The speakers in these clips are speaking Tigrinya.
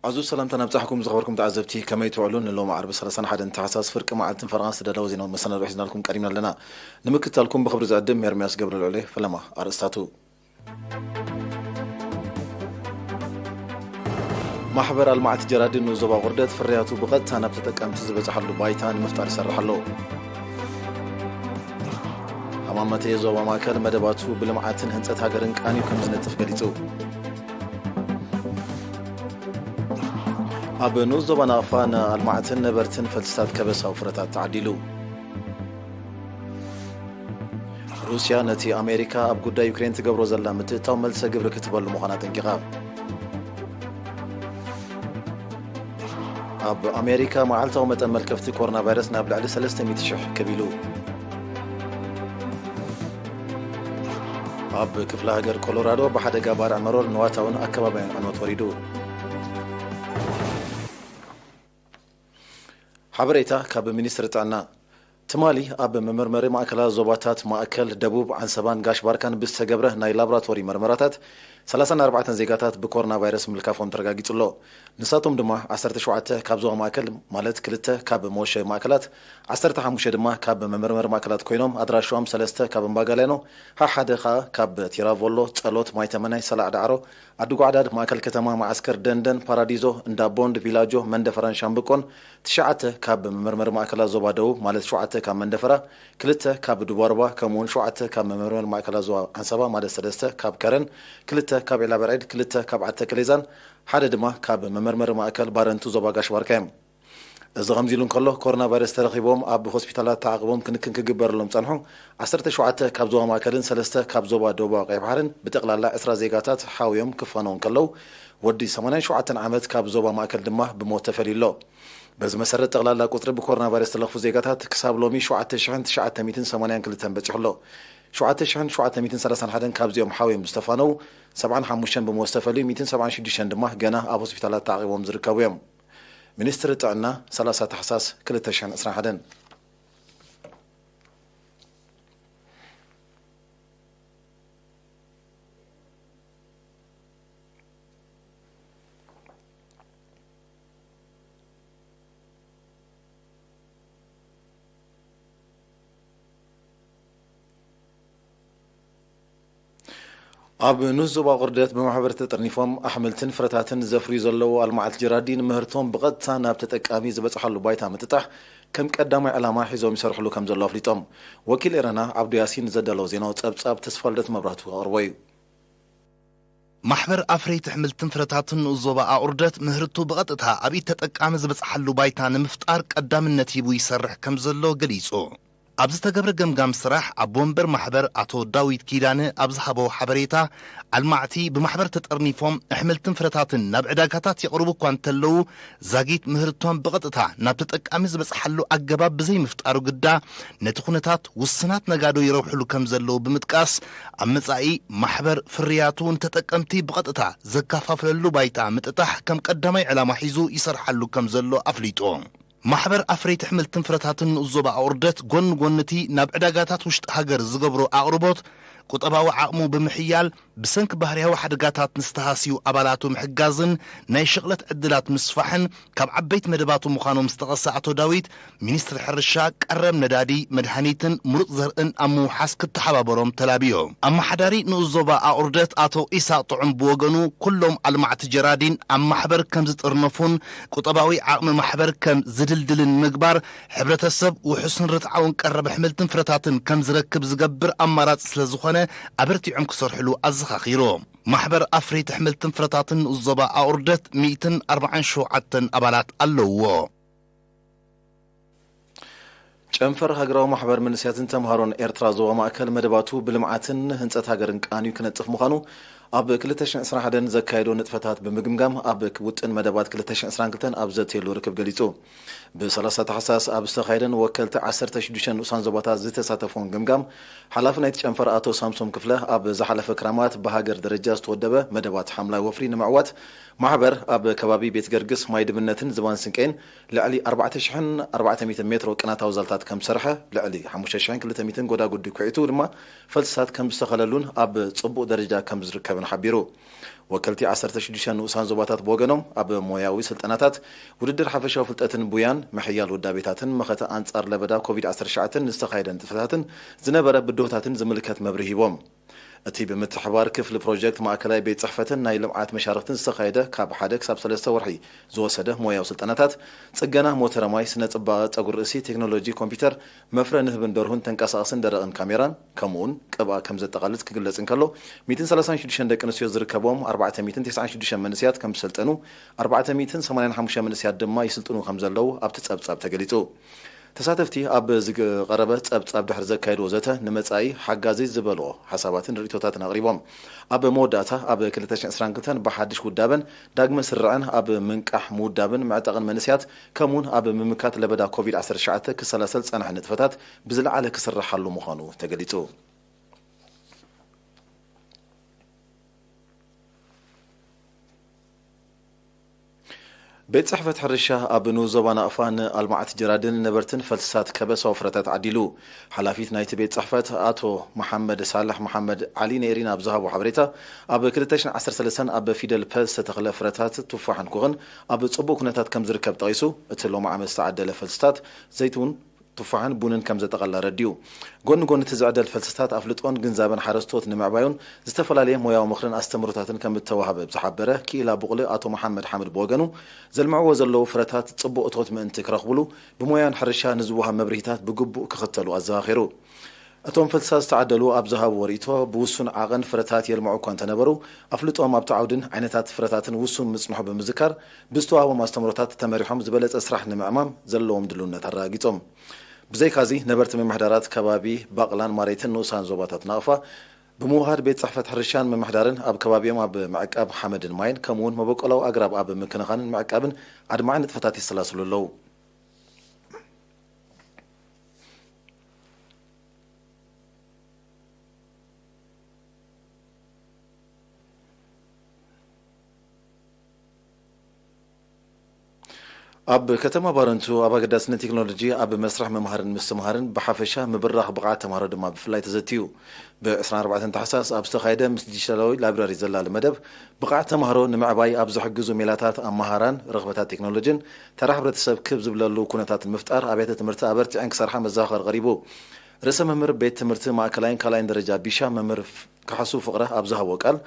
ኣዙ ሰላምታ ናብጻሕኩም ዝኸበርኩም ተዓዘብቲ፣ ከመይ ትውዕሉ? ንሎሚ ዓርቢ ሰላሳን ሓደን ታሕሳስ ፍርቂ መዓልትን ፈረቓን ዝተዳለወ ዜናዊ መሰናዶ ሒዝናልኩም ቀሪብና ኣለና። ንምክትታልኩም ብኽብሪ ዝዕድም ኤርምያስ ገብረልዑል እየ። ፈለማ ኣርእስታቱ። ማሕበር ኣልማዕቲ ጀራዲን ንኡስ ዞባ ቁርደት ፍርያቱ ብቐጥታ ናብ ተጠቀምቲ ዝበጽሓሉ ባይታ ንምፍጣር ይሰርሕ ኣሎ። ሃማመተየ ዞባ ማእከል መደባቱ ብልምዓትን ህንጸት ሃገርን ቃንዩ ከም ዝነጥፍ ገሊጹ። ኣብ ንኡስ ዞባ ናቕፋ ንኣልማዕትን ነበርትን ፈልስታት ከበሳዊ ፍረታት ተዓዲሉ። ሩስያ ነቲ ኣሜሪካ ኣብ ጉዳይ ዩክሬን ትገብሮ ዘላ ምትእታው መልሰ ግብሪ ክትህበሉ ምዃና ኣጠንቂቓ። ኣብ ኣሜሪካ መዓልታዊ መጠን መልከፍቲ ኮሮና ቫይረስ ናብ ልዕሊ ሰለስተ ሚእቲ ሽሕ ክብ ኢሉ። ኣብ ክፍለ ሃገር ኮሎራዶ ብሓደጋ ባርዕ መሮር ንዋታውን ኣከባቢያን ዕንወት ወሪዱ። ሓበሬታ ካብ ሚኒስትሪ ጥዕና። ትማሊ ኣብ መመርመሪ ማእከላት ዞባታት ማእከል፣ ደቡብ፣ ዓንሰባን ጋሽ ባርካን ብዝተገብረ ናይ ላቦራቶሪ መርመራታት፣ ሰላሳን ኣርባዕተን ዜጋታት ብኮሮና ቫይረስ ምልካፎም ተረጋጊጹ ኣሎ። ንሳቶም ድማ፣ ዓሰርተ ሸውዓተ ካብ ዞባ ማእከል፣ ማለት ክልተ ካብ መወሸቢ ማእከላት፣ ዓሰርተ ሓሙሽተ ድማ ካብ መመርመሪ ማእከላት ኮይኖም፣ ኣድራሻኦም ሰለስተ ካብ እምባጋልያኖ፣ ሓሓደ ከኣ ካብ ቲራቮሎ፣ ጸሎት፣ ማይተመናይ፣ ሰላዕ ዳዕሮ፣ ዓዲ ጓዕዳድ፣ ማእከል ከተማ፣ መዓስከር ደንደን፣ ፓራዲዞ፣ እንዳ ቦንድ፣ ቪላጆ፣ መንደፈራን ሻምብቆን፣ ትሽዓተ ካብ መመርመሪ ማእከላት ዞባ ደቡብ፣ ማለት ሸውዓተ ካብ መንደፈራ፣ ክልተ ካብ ዱባሩባ፣ ከምኡውን ሸውዓተ ካብ መመርመሪ ማእከላት ዞባ ዓንሰባ፣ ማለት ሰለስተ ካብ ከረን፣ ክልተ ካብ ዒላበርዒድ፣ ክልተ ካብ ዓዲ ተከሌዛን ሓደ ድማ ካብ መመርመሪ ማእከል ባረንቱ ዞባ ጋሽ ባርካ እዮም። እዚ ከምዚ ኢሉ እንከሎ፣ ኮሮና ቫይረስ ተረኺቦም ኣብ ሆስፒታላት ተዓቕቦም ክንክን ክግበረሎም ጸንሑ ዓሰርተ ሸውዓተ ካብ ዞባ ማእከልን ሰለስተ ካብ ዞባ ደቡባዊ ቀይሕ ባሕርን ብጠቕላላ ዕስራ ዜጋታት ሓውዮም ክፋነዉ እንከለዉ፣ ወዲ ሰማንያን ሸውዓተን ዓመት ካብ ዞባ ማእከል ድማ ብሞት ተፈልዩ ኣሎ። በዚ መሰረት፣ ጠቕላላ ቁጽሪ ብኮሮና ቫይረስ ዝተለኽፉ ዜጋታት ክሳብ ሎሚ ሸውዓተ ሽሕን ትሽዓተ ሚእትን ሰማንያን ክልተን በጺሑ ኣሎ። ሸውዓተ ሽሕን ሸውዓተ ሚእትን ሰላሳን ሓደን ካብዚኦም ሓውዮም ዝተፋነዉ፣ ሰብዓን ሓሙሽተን ብሞት ዝተፈልዩ፣ ሚእትን ሰብዓን ሽዱሽተን ድማ ገና ኣብ ሆስፒታላት ተዓቒቦም ዝርከቡ እዮም። ሚኒስትሪ ጥዕና፣ ሰላሳ ታሕሳስ ክልተ ሽሕን ዕስራን ሓደን። ኣብ ንኡስ ዞባ ቁርደት ብማሕበር ተጠርኒፎም ኣሕምልትን ፍረታትን ዘፍርዩ ዘለዉ ኣልማዓት ጀራዲን ምህርቶም ብቐጥታ ናብ ተጠቃሚ ዝበጽሓሉ ባይታ ምጥጣሕ ከም ቀዳማይ ዕላማ ሒዞም ይሰርሕሉ ከም ዘለዉ ኣፍሊጦም። ወኪል ኤረና ዓብዱ ያሲን ዘዳለዎ ዜናዊ ጸብጻብ ተስፋልደት መብራህቱ ከቕርቦ እዩ። ማሕበር ኣፍረይቲ ኣሕምልትን ፍረታትን ንኡስ ዞባ ኣቑርደት ምህርቱ ብቐጥታ ኣብ ኢድ ተጠቃሚ ዝበጽሓሉ ባይታ ንምፍጣር ቀዳምነት ሂቡ ይሰርሕ ከም ዘሎ ገሊጹ። ኣብ ዝተገብረ ገምጋም ስራሕ ኣቦ ወንበር ማሕበር ኣቶ ዳዊት ኪዳነ ኣብ ዝሃቦ ሓበሬታ፣ ኣልማዕቲ ብማሕበር ተጠርኒፎም ኣሕምልትን ፍረታትን ናብ ዕዳጋታት የቕርቡ እኳ እንተለዉ፣ ዛጊት ምህርቶም ብቐጥታ ናብ ተጠቃሚ ዝበጽሓሉ ኣገባብ ብዘይምፍጣሩ ግዳ፣ ነቲ ኩነታት ውስናት ነጋዶ ይረብሕሉ ከም ዘለዉ ብምጥቃስ፣ ኣብ መጻኢ ማሕበር ፍርያቱ ንተጠቀምቲ ብቐጥታ ዘከፋፍለሉ ባይታ ምጥጣሕ ከም ቀዳማይ ዕላማ ሒዙ ይሰርሓሉ ከም ዘሎ ኣፍሊጡ። ማሕበር ኣፍረይቲ ኣሕምልትን ፍረታትን ንኡስ ዞባ ኣቑርደት፣ ጎኒ ጎኒ እቲ ናብ ዕዳጋታት ውሽጢ ሃገር ዝገብሮ ኣቕርቦት፣ ቁጠባዊ ዓቕሙ ብምሕያል፣ ብሰንኪ ባህርያዊ ሓደጋታት ንዝተሃስዩ ኣባላቱ ምሕጋዝን ናይ ሽቕለት ዕድላት ምስፋሕን ካብ ዓበይቲ መደባቱ ምዃኖም ዝጠቐሰ ኣቶ ዳዊት፣ ሚኒስትሪ ሕርሻ፣ ቀረብ ነዳዲ፣ መድሃኒትን ምሩፅ ዘርእን ኣብ ምውሓስ ክተሓባበሮም ተላብዮ። ኣመሓዳሪ ንኡስ ዞባ ኣቑርደት ኣቶ ኢሳቕ ጥዑም ብወገኑ፣ ኩሎም ኣልማዕቲ ጀራዲን ኣብ ማሕበር ከም ዝጥርነፉን ቁጠባዊ ዓቕሚ ማሕበር ከም ዝድልድልን ምግባር፣ ሕብረተሰብ ውሑስን ርትዓውን ቀረብ ኣሕምልትን ፍረታትን ከም ዝረክብ ዝገብር ኣማራፂ ስለ ዝኾነ፣ ኣበርቲዖም ክሰርሕሉ ኣዘኻኺሩ። ማሕበር ኣፍሪት ኣሕምልትን ፍረታትን ንኡስ ዞባ ኣቑርደት ሚእትን ኣርባዓን ሸውዓተን ኣባላት ኣለውዎ። ጨንፈር ሃገራዊ ማሕበር መንእሰያትን ተምሃሮን ኤርትራ ዞባ ማእከል መደባቱ ብልምዓትን ህንጸት ሃገርን ቃንዩ ክነጥፍ ምዃኑ ኣብ ክልተ ሽሕን ዕስራን ሓደን ዘካየዶ ንጥፈታት ብምግምጋም ኣብ ውጥን መደባት ክልተ ሽሕን ዕስራን ክልተን ኣብ ዘትየሉ ርክብ ገሊጹ። ብ30 ታሕሳስ ኣብ ዝተኻየደን ወከልቲ ዓሰርተ ሽዱሽተ ንኡሳን ዞባታት ዝተሳተፉን ግምጋም፣ ሓላፊ ናይቲ ጨንፈር ኣቶ ሳምሶም ክፍለ ኣብ ዝሓለፈ ክራማት ብሃገር ደረጃ ዝተወደበ መደባት ሓምላይ ወፍሪ ንምዕዋት ማሕበር ኣብ ከባቢ ቤት ገርግስ፣ ማይ ድምነትን ዝባን ስንቄን ልዕሊ ኣርባዕተ ሽሕን ኣርባዕተ ሚእትን ሜትሮ ቅናታዊ ዛልታት ከም ዝሰርሐ፣ ልዕሊ ሓሙሽተ ሽሕን ክልተ ሚእትን ጎዳጉዲ ኩዒቱ ድማ ፈልስታት ከም ዝተኸለሉን ኣብ ጽቡቕ ደረጃ ከም ዝርከብን ሓቢሩ። ወከልቲ ዓሰርተ ሽዱሽተ ንኡሳን ዞባታት ብወገኖም፣ ኣብ ሞያዊ ስልጠናታት፣ ውድድር ሓፈሻዊ ፍልጠትን ቡያን፣ ምሕያል ውዳቤታትን መኸተ ኣንጻር ለበዳ ኮቪድ ዓሰርተ ትሽዓተ ንዝተኻየደ ንጥፈታትን ዝነበረ ብድሆታትን ዝምልከት መብርሂ ሂቦም። እቲ ብምትሕባር ክፍሊ ፕሮጀክት ማእከላይ ቤት ጽሕፈትን ናይ ልምዓት መሻርኽትን ዝተኻየደ ካብ ሓደ ክሳብ ሰለስተ ወርሒ ዝወሰደ ሞያዊ ስልጠናታት፣ ጽገና ሞተረ ማይ፣ ስነ ጽባቐ፣ ጸጉሪ ርእሲ፣ ቴክኖሎጂ ኮምፒውተር፣ መፍረ ንህብን ደርሁን፣ ተንቀሳቓስን ደረቕን ካሜራን፣ ከምኡውን ቅብኣ ከም ዘጠቓልል ክግለጽ እንከሎ፣ ሚእትን ሰላሳን ሽዱሽተን ደቂ ኣንስትዮ ዝርከቦም ኣርባዕተ ሚእትን ተስዓን ሽዱሽተን መንእሰያት ከም ዝሰልጠኑ፣ ኣርባዕተ ሚእትን ሰማንያን ሓሙሽተ መንእሰያት ድማ ይስልጥኑ ከም ዘለዉ ኣብቲ ጸብጻብ ተገሊጹ። ተሳተፍቲ ኣብ ዝቀረበ ጸብጻብ ድሕሪ ዘካየድዎ ዘተ፣ ንመጻኢ ሓጋዚ ዝበልዎ ሓሳባትን ርእይቶታትን ኣቕሪቦም። ኣብ መወዳእታ፣ ኣብ ክልተ ሽሕን ዕስራን ክልተን ብሓድሽ ውዳበን ዳግመ ስርርዕን ኣብ ምንቃሕ፣ ምውዳብን ምዕጠቕን መንእሰያት፣ ከምኡውን ኣብ ምምካት ለበዳ ኮቪድ ዓሰርተ ትሽዓተ ክሰላሰል ዝጸንሐ ንጥፈታት ብዝለዓለ ክስረሓሉ ምዃኑ ተገሊጹ። ቤት ጽሕፈት ሕርሻ ኣብ ንኡስ ዞባ ናቕፋ ንኣልማዕቲ ጀራድን ነበርትን ፈልስታት ከበሳዊ ፍረታት ዓዲሉ። ሓላፊት ናይቲ ቤት ጽሕፈት ኣቶ መሓመድ ሳልሕ መሓመድ ዓሊ ንኤሪና ኣብ ዝሃቦ ሓበሬታ፣ ኣብ ክልተ ሽሕን ዓሰርተ ሰለስተን ኣብ ፊደል ፐ ዝተተኽለ ፍረታት ቱፋሕን ኮኽን ኣብ ጽቡቕ ኩነታት ከም ዝርከብ ጠቒሱ፣ እቲ ሎሚ ዓመት ዝተዓደለ ፈልስታት ዘይትውን ቱፋሕን ቡንን ከም ዘጠቓልል ኣረዲኡ። ጎኒ ጎኒ እቲ ዝዕደል ፈልስታት ኣፍልጦን ግንዛበን ሓረስቶት ንምዕባዩን ዝተፈላለየ ሞያዊ ምኽርን ኣስተምህሮታትን ከም እተዋህበ ዝሓበረ ክኢላ ቡቕሊ ኣቶ መሓመድ ሓምድ ብወገኑ፣ ዘልምዕዎ ዘለዉ ፍረታት ጽቡቕ እቶት ምእንቲ ክረኽብሉ ብሞያን ሕርሻ ንዝወሃብ መብርሂታት ብግቡእ ክኽተሉ ኣዘኻኺሩ። እቶም ፈልስታት ዝተዓደሉ ኣብ ዝሃብዎ ርእይቶ፣ ብውሱን ዓቐን ፍረታት የልምዑ እኳ እንተነበሩ፣ ኣፍልጦም ኣብቲ ዓውድን ዓይነታት ፍረታትን ውሱን ምጽንሑ ብምዝካር፣ ብዝተዋህቦም ኣስተምህሮታት ተመሪሖም ዝበለጸ ስራሕ ንምዕማም ዘለዎም ድልውነት ኣረጋጊጾም። ብዘይካዚ፣ ነበርቲ ምምሕዳራት ከባቢ ባቕላን ማሬትን ንኡሳን ዞባታት ናቕፋ ብምውሃድ ቤት ጽሕፈት ሕርሻን ምምሕዳርን ኣብ ከባቢኦም ኣብ ምዕቃብ ሓመድን ማይን ከምኡውን መበቆላዊ ኣግራብ ኣብ ምክንኻንን ምዕቃብን ኣድማዒ ንጥፈታት የሰላስሉ ኣለዉ። ኣብ ከተማ ባረንቱ ኣብ ኣገዳስነት ቴክኖሎጂ ኣብ መስርሕ ምምሃርን ምስትምሃርን ብሓፈሻ ምብራኽ ብቕዓት ተምሃሮ ድማ ብፍላይ ተዘትዩ። ብ ዕስራን ኣርባዕተን ታሕሳስ ኣብ ዝተኻየደ ምስ ዲጂታላዊ ላይብረሪ ዘላሊ መደብ፣ ብቕዓት ተምሃሮ ንምዕባይ ኣብ ዝሕግዙ ሜላታት ኣመሃራን ርኽበታት ቴክኖሎጂን ተራ ሕብረተሰብ ክብ ዝብለሉ ኩነታት ንምፍጣር ኣብያተ ትምህርቲ ኣበርቲዐን ክሰርሓ መዘኻኸሪ ቀሪቡ። ርእሰ መምህር ቤት ትምህርቲ ማእከላይን ካልኣይን ደረጃ ቢሻ መምህር ካሕሱ ፍቕረ ኣብ ዝሃቦ ቃል፣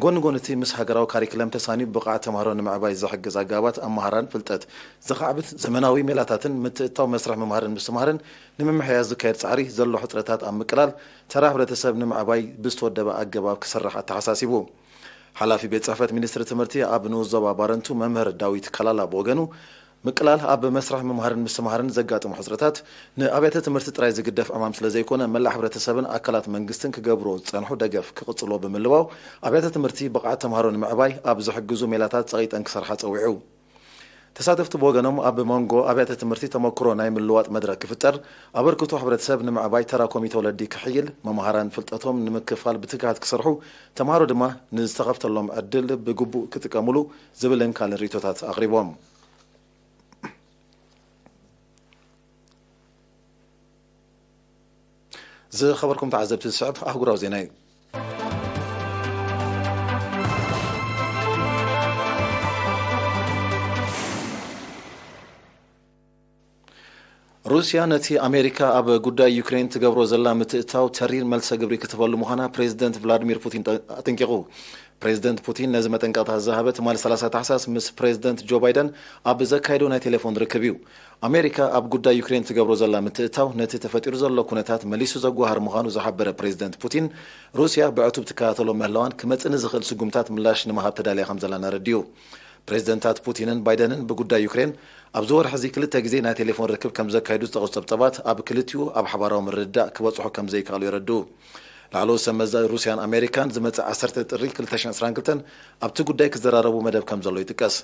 ጎኒ ጎኒ እቲ ምስ ሃገራዊ ካሪክለም ተሳንዩ ብቕዓት ተምሃሮ ንምዕባይ ዝሕግዝ ኣገባባት ኣመሃራን ፍልጠት ዘኻዕብት ዘመናዊ ሜላታትን ምትእትታው መስርሕ ምምሃርን ምስትምሃርን ንምምሕያሽ ዝካየድ ጻዕሪ ዘሎ ሕጽረታት ኣብ ምቅላል ተራ ሕብረተሰብ ንምዕባይ ብዝተወደበ ኣገባብ ክስራሕ ኣተሓሳሲቡ። ሓላፊ ቤት ጽሕፈት ሚኒስትሪ ትምህርቲ ኣብ ንኡስ ዞባ ባረንቱ መምህር ዳዊት ካላላ ብወገኑ፣ ምቅላል ኣብ መስርሕ ምምሃርን ምስትምሃርን ዘጋጥሙ ሕጽረታት ንኣብያተ ትምህርቲ ጥራይ ዝግደፍ ዕማም ስለ ዘይኮነ፣ መላእ ሕብረተሰብን ኣካላት መንግስትን ክገብርዎ ዝጸንሑ ደገፍ ክቕጽልዎ ብምልባው፣ ኣብያተ ትምህርቲ ብቕዓት ተምሃሮ ንምዕባይ ኣብ ዝሕግዙ ሜላታት ጸቒጠን ክሰርሓ ጸዊዑ። ተሳተፍቲ ብወገኖም፣ ኣብ መንጎ ኣብያተ ትምህርቲ ተመክሮ ናይ ምልዋጥ መድረኽ ክፍጠር፣ ኣበርክቶ ሕብረተሰብ ንምዕባይ ተራ ኮሚተ ወለዲ ክሕይል፣ መምሃራን ፍልጠቶም ንምክፋል ብትግሃት ክሰርሑ፣ ተምሃሮ ድማ ንዝተኸፍተሎም ዕድል ብግቡእ ክጥቀሙሉ ዝብልን ካልእ ርእይቶታት ኣቕሪቦም። ዝኸበርኩም ተዓዘብቲ፣ ዝስዕብ ኣህጉራዊ ዜና እዩ። ሩስያ ነቲ ኣሜሪካ ኣብ ጉዳይ ዩክሬን ትገብሮ ዘላ ምትእትታው ተሪር መልሰ ግብሪ ክትህበሉ ምዃና ፕሬዚደንት ቭላድሚር ፑቲን ጠ-፣ ኣጠንቂቑ። ፕሬዚደንት ፑቲን ነዚ መጠንቀቕታ ዝሃበ ትማሊ ሰላሳ ታሕሳስ ምስ ፕሬዚደንት ጆ ባይደን ኣብ ዘካየዶ ናይ ቴሌፎን ርክብ እዩ። ኣሜሪካ ኣብ ጉዳይ ዩክሬን ትገብሮ ዘላ ምትእትታው ነቲ ተፈጢሩ ዘሎ ኩነታት መሊሱ ዘጓሃር ምዃኑ ዝሓበረ ፕሬዚደንት ፑቲን፣ ሩስያ ብዕቱብ ትከታተሎ ምህላዋን ክመጽእ ንዝኽእል ስጉምታት ምላሽ ንምሃብ ተዳልያ ከም ዘላን ኣረዲኡ። ፕሬዚደንታት ፑቲንን ባይደንን ብጉዳይ ዩክሬን ኣብዚ ወርሒ እዚ ክልተ ግዜ ናይ ቴሌፎን ርክብ ከም ዘካየዱ ዝጠቐሱ ጸብጻባት፣ ኣብ ክልቲኡ ኣብ ሓባራዊ ምርድዳእ ክበጽሑ ከም ዘይከኣሉ የረድኡ። ላዕለዎት ሰብ መዚ ሩስያን ኣሜሪካን ዝመጽእ ዓሰርተ ጥሪ ክልተ ሽሕን ዕስራን ክልተን ኣብቲ ጉዳይ ክዘራረቡ መደብ ከም ዘሎ ይጥቀስ።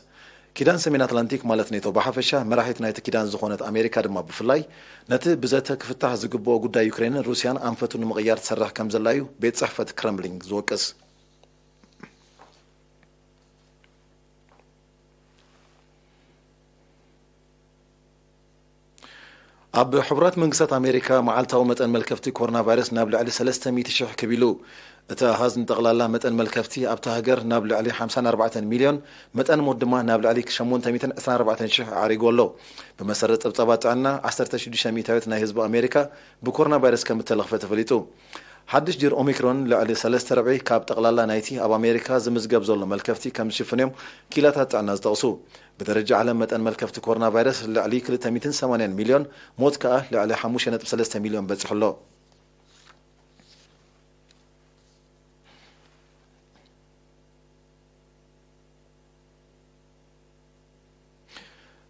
ኪዳን ሰሜን ኣትላንቲክ ማለት ኔቶ ብሓፈሻ፣ መራሒት ናይቲ ኪዳን ዝኾነት ኣሜሪካ ድማ ብፍላይ፣ ነቲ ብዘተ ክፍታሕ ዝግብኦ ጉዳይ ዩክሬንን ሩስያን ኣንፈቱ ንምቕያር ትሰርሕ ከም ዘላ እዩ ቤት ጽሕፈት ክረምሊን ዝወቅስ። ኣብ ሕቡራት መንግስታት ኣሜሪካ መዓልታዊ መጠን መልከፍቲ ኮሮና ቫይረስ ናብ ልዕሊ ሰለስተ ሚእቲ ሽሕ ክብ ኢሉ። እቲ ኣሃዝ ንጠቕላላ መጠን መልከፍቲ ኣብታ ሃገር ናብ ልዕሊ ሓምሳን ኣርባዕተን ሚልዮን፣ መጠን ሞት ድማ ናብ ልዕሊ ሸሞንተ ሚእትን ዕስራን ኣርባዕተን ሽሕ ኣዕሪጉ ኣሎ። ብመሰረት ጸብጻባት ጥዕና፣ ዓሰርተ ሽዱሽተ ሚእታዊት ናይ ህዝቢ ኣሜሪካ ብኮሮና ቫይረስ ከም እተለኽፈ ተፈሊጡ። ሓድሽ ጅር ኦሚክሮን ልዕሊ ሰለስተ ርብዒ ካብ ጠቕላላ ናይቲ ኣብ ኣሜሪካ ዝምዝገብ ዘሎ መልከፍቲ ከም ዝሽፍን እዮም ክኢላታት ጥዕና ዝጠቕሱ። ብደረጃ ዓለም መጠን መልከፍቲ ኮሮና ቫይረስ ልዕሊ ክልተ ሚእትን ሰማንያን ሚልዮን፣ ሞት ከኣ ልዕሊ ሓሙሽተ ነጥቢ ሰለስተ ሚልዮን በጺሑ ኣሎ።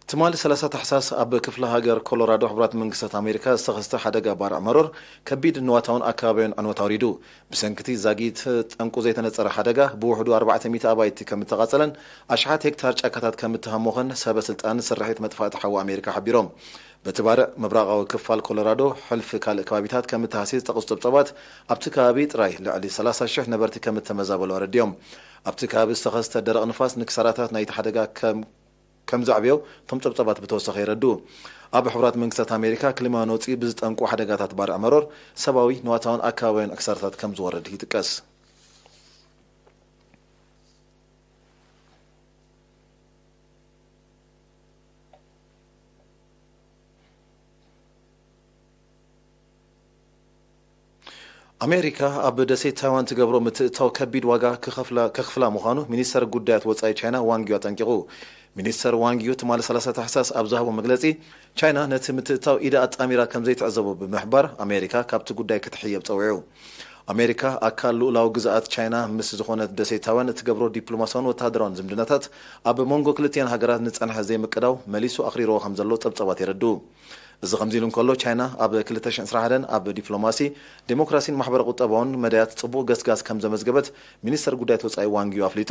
ትማሊ ሰላሳ ታሕሳስ ኣብ ክፍለ ሃገር ኮሎራዶ ሕቡራት መንግስታት ኣሜሪካ ዝተኸስተ ሓደጋ ባርዕ መሮር ከቢድ ንዋታውን ኣከባቢያውን ዕንወት ኣውሪዱ። ብሰንኪ እቲ ዛጊት ጠንቁ ዘይተነጸረ ሓደጋ ብውሕዱ ኣርባዕተ ሚእቲ ኣባይቲ ከም እተቓጸለን ኣሽሓት ሄክታር ጫካታት ከም እተሃሞኸን ሰበ ስልጣን ስርሒት መጥፋእቲ ሓዊ ኣሜሪካ ሓቢሮም። በቲ ባርዕ ምብራቓዊ ክፋል ኮሎራዶ ሕልፊ ካልእ ከባቢታት ከም እተሃስየ ዝጠቕሱ ጸብጻባት፣ ኣብቲ ከባቢ ጥራይ ልዕሊ ሰላሳ ሽሕ ነበርቲ ከም እተመዛበሉ ኣረዲኦም። ኣብቲ ከባቢ ዝተኸስተ ደረቕ ንፋስ ንክሳራታት ናይቲ ሓደጋ ከም ከም ዘዕብዮ እቶም ጸብጻባት ብተወሳኺ የረድኡ። ኣብ ሕቡራት መንግስታት ኣሜሪካ ክሊማዊ ነውጺ ብዝጠንቁ ሓደጋታት ባርዕ መሮር ሰብኣዊ፣ ንዋታውን ኣከባቢያውን ክሳራታት ከም ዝወርድ ይጥቀስ። ኣሜሪካ ኣብ ደሴት ታይዋን ትገብሮ ምትእትታው ከቢድ ዋጋ ክኸፍላ፣ ከኽፍላ ምዃኑ ሚኒስተር ጉዳያት ወጻኢ ቻይና ዋንግ ዩ ኣጠንቂቑ። ሚኒስተር ዋንግ ዩ ትማሊ ሰላሳ ታሕሳስ ኣብ ዝሃቦ መግለጺ፣ ቻይና ነቲ ምትእትታው ኢዳ ኣጣሚራ ከም ዘይትዕዘቦ ብምሕባር፣ ኣሜሪካ ካብቲ ጉዳይ ክትሕየብ ጸዊዑ። ኣሜሪካ ኣካል ልኡላዊ ግዝኣት ቻይና ምስ ዝኾነት ደሴት ታይዋን እትገብሮ ዲፕሎማስያውን ወተሃደራውን ዝምድናታት፣ ኣብ መንጎ ክልቲኣን ሃገራት ንጸንሐ ዘይምቅዳው መሊሱ ኣኽሪርዎ ከም ዘሎ ጸብጻባት የረድኡ። እዚ ከምዚ ኢሉ እንከሎ፣ ቻይና ኣብ ክልተ ሽሕን ዕስራን ሓደን ኣብ ዲፕሎማሲ፣ ዴሞክራሲን ማሕበረ ቁጠባውን መዳያት ጽቡቕ ገስጋስ ከም ዘመዝገበት ሚኒስተር ጉዳያት ወጻኢ ዋንግ ዩ ኣፍሊጡ።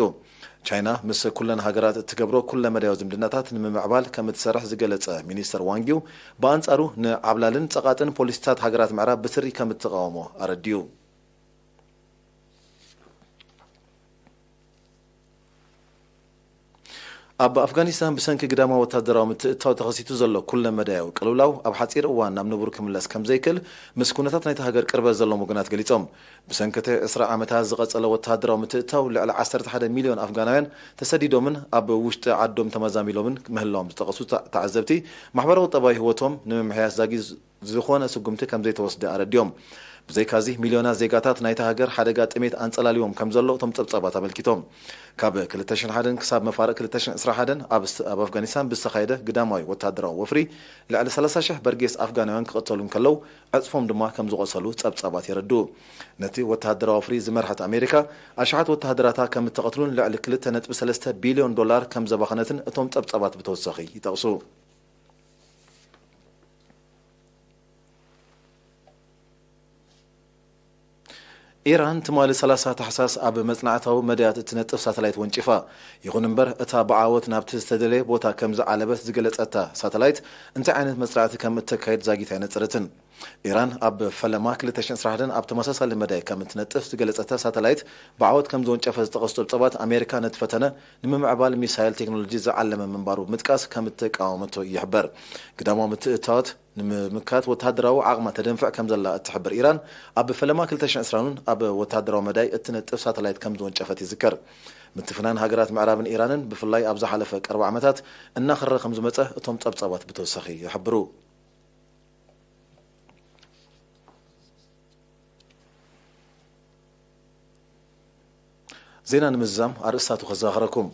ቻይና ምስ ኩለን ሃገራት እትገብሮ ኩለ መዳያዊ ዝምድናታት ንምምዕባል ከም እትሰርሕ ዝገለጸ ሚኒስተር ዋንግ ዩ፣ ብኣንጻሩ ንዓብላልን ጸቓጥን ፖሊሲታት ሃገራት ምዕራብ ብትሪ ከም እትቃወሞ ኣረዲኡ። ኣብ ኣፍጋኒስታን ብሰንኪ ግዳማዊ ወታደራዊ ምትእትታው ተኸሲቱ ዘሎ ኩለ መዳያዊ ቅልውላው ኣብ ሓጺር እዋን ናብ ንቡር ክምለስ ከም ዘይክእል ምስ ኩነታት ናይቲ ሃገር ቅርበት ዘለዎም ወገናት ገሊጾም። ብሰንኪ እቲ ዕስራ ዓመታት ዝቐጸለ ወተሃደራዊ ምትእትታው ልዕሊ ዓሰርተ ሓደ ሚልዮን ኣፍጋናውያን ተሰዲዶምን ኣብ ውሽጢ ዓዶም ተመዛሚሎምን ምህላዎም ዝጠቐሱ ተ-፣ ተዓዘብቲ፣ ማሕበራዊ ቁጠባዊ ህይወቶም ንምምሕያሽ ዛጊት ዝኾነ ስጉምቲ ከም ዘይተወስደ ኣረዲኦም። ብዘይካዚ፣ ሚልዮናት ዜጋታት ናይታ ሃገር ሓደጋ ጥሜት ኣንጸላልዎም ከም ዘሎ እቶም ጸብጻባት ኣመልኪቶም። ካብ ክልተ ሽሕን ሓደን ክሳብ መፋርቕ ክልተ ሽሕን ዕስራን ሓደን ኣብ ስ-፣ ኣብ ኣፍጋኒስታን ብዝተኻየደ ግዳማዊ ወተሃደራዊ ወፍሪ፣ ልዕሊ ሰላሳ ሽሕ በርጌስ ኣፍጋናውያን ክቕተሉ እንከለዉ፣ ዕጽፎም ድማ ከም ዝቖሰሉ ጸብጻባት የረድኡ። ነቲ ወተሃደራዊ ወፍሪ ዝመርሐት ኣሜሪካ፣ ኣሽሓት ወተሃደራታ ከም እተቐትሉን ልዕሊ ክልተ ነጥቢ ሰለስተ ቢልዮን ዶላር ከም ዘባኸነትን እቶም ጸብጻባት ብተወሳኺ ይጠቕሱ። ኢራን ትማሊ ሰላሳ ታሕሳስ ኣብ መጽናዕታዊ መዳያት እትነጥፍ ሳተላይት ወንጪፋ። ይኹን እምበር፣ እታ ብዓወት ናብቲ ዝተደለየ ቦታ ከም ዝዓለበት ዝገለጸታ ሳተላይት፣ እንታይ ዓይነት መጽናዕቲ ከም እተካይድ ዛጊት ኣይነጸረትን። ኢራን ኣብ ፈለማ ክልተ ሽሕን ዕስራን ሓደን ኣብ ተመሳሳሊ መዳይ ከም እትነጥፍ ዝገለጸታ ሳተላይት ብዓወት ከም ዝወንጨፈ ዝጠቐሱ ጸብጻባት፣ ኣሜሪካ ነቲ ፈተነ ንምምዕባል ሚሳይል ቴክኖሎጂ ዝዓለመ ምንባሩ ብምጥቃስ ከም እተቃወመቶ ይሕበር። ግዳማዊ ምትእትታዋት ንምምካት ወተሃደራዊ ዓቕማ ተደንፍዕ ከም ዘላ እትሕብር ኢራን፣ ኣብ ፈለማ ክልተ ሽሕን ዕስራን እውን ኣብ ወተሃደራዊ መዳይ እትነጥፍ ሳተላይት ከም ዝወንጨፈት ይዝከር። ምትፍናን ሃገራት ምዕራብን ኢራንን ብፍላይ ኣብ ዝሓለፈ ቀርባ ዓመታት እናኸረረ ከም ዝመጸ እቶም ጸብጻባት ብተወሳኺ ይሕብሩ። ዜና ንምዝዛም ኣርእስታቱ ከዘኻኽረኩም።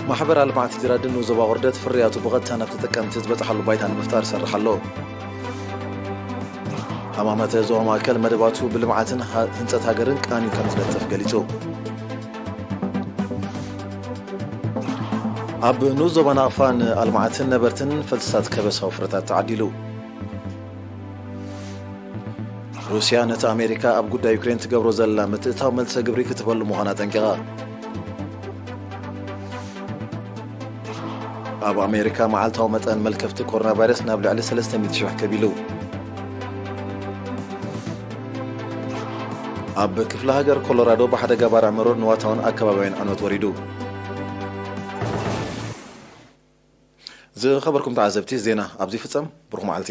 ማሕበር ኣልማዕቲ ጅራድን ንዞባ ቁርደት ፍርያቱ ብቐጥታ ናብ ተጠቀምቲ ዝበጽሓሉ ባይታ ንምፍጣር ይሰርሕ ኣሎ። ሃማመተ ዞባ ማእከል መደባቱ ብልምዓትን ሃ-፣ ህንጸት ሃገርን ቃንዩ ከም ዝነጥፍ ገሊጹ። ኣብ ንኡስ ዞባ ናቕፋ ንኣልማዕትን ነበርትን ፈልስታት ከበሳዊ ፍረታት ተዓዲሉ። ሩስያ ነቲ ኣሜሪካ ኣብ ጉዳይ ዩክሬን ትገብሮ ዘላ ምትእታው መልሰ ግብሪ ክትህበሉ ምዃና ኣጠንቂቓ። ኣብ ኣሜሪካ መዓልታዊ መጠን መልከፍቲ ኮሮና ቫይረስ ናብ ልዕሊ ሰለስተ ሚእቲ ሽሕ ከቢሉ። ኣብ ክፍለ ሃገር ኮሎራዶ ብሓደጋ ባርዕ መሮር ንዋታውን ኣከባቢያውን ዕንወት ወሪዱ። ዝኸበርኩም ተዓዘብቲ፣ ዜና ኣብዚ ይፍጸም። ብሩኽ መዓልቲ።